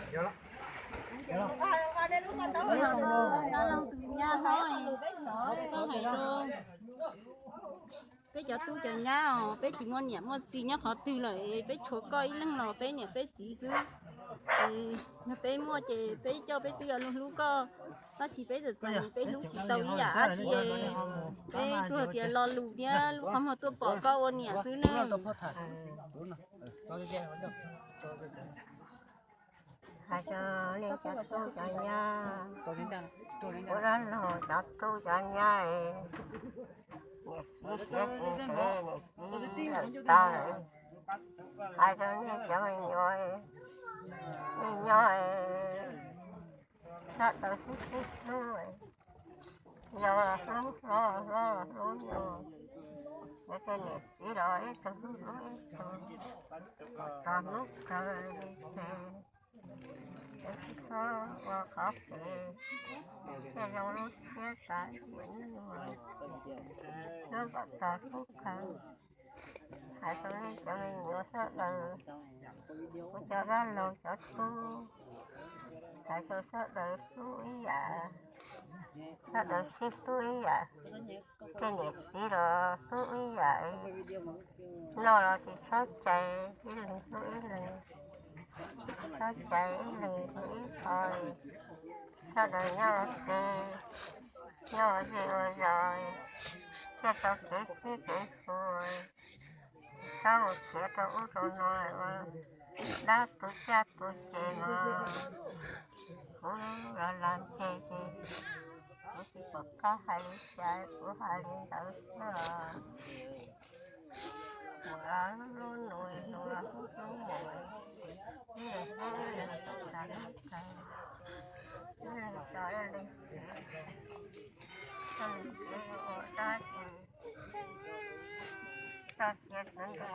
Peb cov tub cov nyab os, peb tsis muaj niam muaj txiv nyob qhov twg lawm, peb tshuav koj ib leeg los peb niam peb txiv xwb. Yog peb muaj ces peb coj peb twb yuav luag hlub koj, tab sis peb txawm txom nyem peb hlub tsis tau ib yam dab tsi. Peb tsuas tias lo lus thiab lub qhov muag tuaj pom koj ua niam xwb nawb. Hais rau nej cov tub cov nyab, ua dab laug cov tub cov nyab, niam txiv siav tsis ntev niam txiv lawm tas lawm. Hais rau nej cov me nyuam, nej nyob sawv daws sib sib hlub, yau los hlub hlob, hlob los hlub yau, yog tej niam txiv los ib tug hlub ib tug, txog hnub kawg li ces peb txhob ua qhov pem thiaj zoo lub siab tas ib nyuag, hlub kom txog hnub kawg. Hais rau nej cov me nyuam sawv daws, kuv cov dab laug cov tub, hais rau sawv daws hlub ib yam, sawv daws sib hlub ib yam, tej niam txiv los hlub ib yam, noj los tsis txhob cais, ib leeg hlub ib leeg, txhob cais ib leeg hlub ib qho, sawv daws nyob ua ke, nyob ua zej ua zos, thiaj tau kev sib kev hlub, txhob mus khiav rau ub rau no ua dab tu caj tu ces mas kuv los los ntseg ces kuv tsis pom qab hais li cas, kuv hais li ntawd xwb os. Mus los hlub hlub nus, nus los hlub hlub mus, ib leeg hlub ib leeg tau tas lub kawg, ib leeg tso ib leeg tseg, txoj me kev ua dab tsi txoj sia sawv ntxov.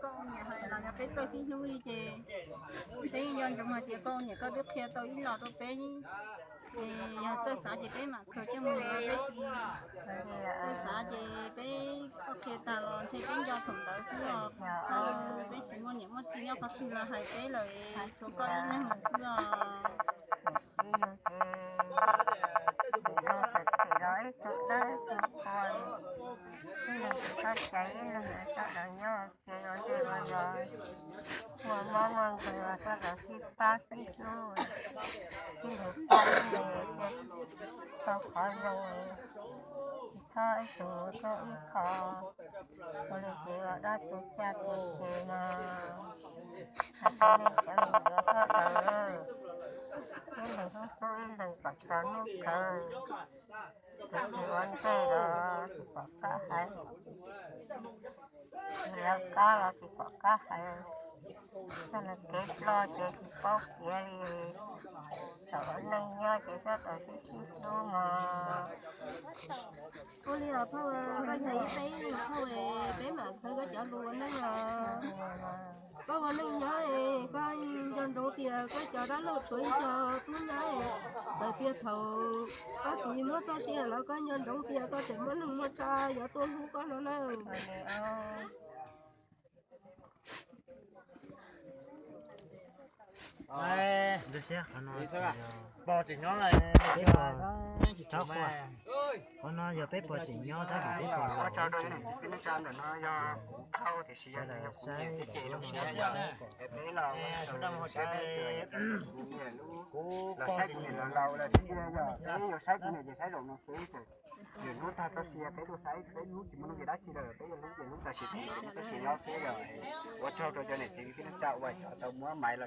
Koj ua niam hais los yog peb txawj sib hlub li ces peb nco ntsoov hais tias koj ua niam koj twb qhia tau ib los rau peb, ces yog txawj xav ces peb mam khaws coj mus yuav, peb txawj xav ces peb koj qhia tag los ntshe peb nco thaum ntawd xwb os. Peb tsis muaj niam muaj txiv nyob qhov twg los hais peb lawm, tshuav koj ib leeg lawm xwb os. Ib leeg tsis txhob cais ib leeg, sawv daws nyob ua ke ua zej ua zos, muaj mob muaj nkeeg los sawv daws sib pab sib hlub, ib leeg pab ib leeg thiaj tau qhov zoo, tsis txhob ib tug tuaj ib qho. Ua li ces ua dab tu caj tu ces mas hais rau nej cov me nyuam sawv daws, ib leeg hlub hlub ib leeg kom txog hnub kawg. Tus twg ua ntej los tsis pom qab hais, tus lawv qab los tsis pom qab hais, txoj lawv kev ploj ces tsis paub piav li. Thaum ua neej nyob ces sawv daws sib sib hlub mog. Ua li os phauj, koj yog ib peb ib phauj es peb mam khawb koj cov lus ua neej os. Koj ua neej nyob es koj nco ntsoov tias koj cov dab laug tshuav ib co tub nyab es txawm tias thaum koj tsis muaj txoj sia los koj nco ntsoov tias koj tseem muaj neeg muaj tsa yuav tuaj hlub koj no na. Pog tseem nyob, qhov no yog peb pog tseem nyob tab sis peb pog los, sawv daws saib, kuv pog saib kuv niam ces saib zaum no xwb. Lwm hnub tag txoj sia peb tuaj saib, peb hnub tsis muaj nuj nqis dab tsi lawm, peb yuav hlub ces hlub tam sim no txoj sia nyob xwb yog. Ua tsaug rau cov niam txiv kwv tij neej tsa uas cov tau muab maiv los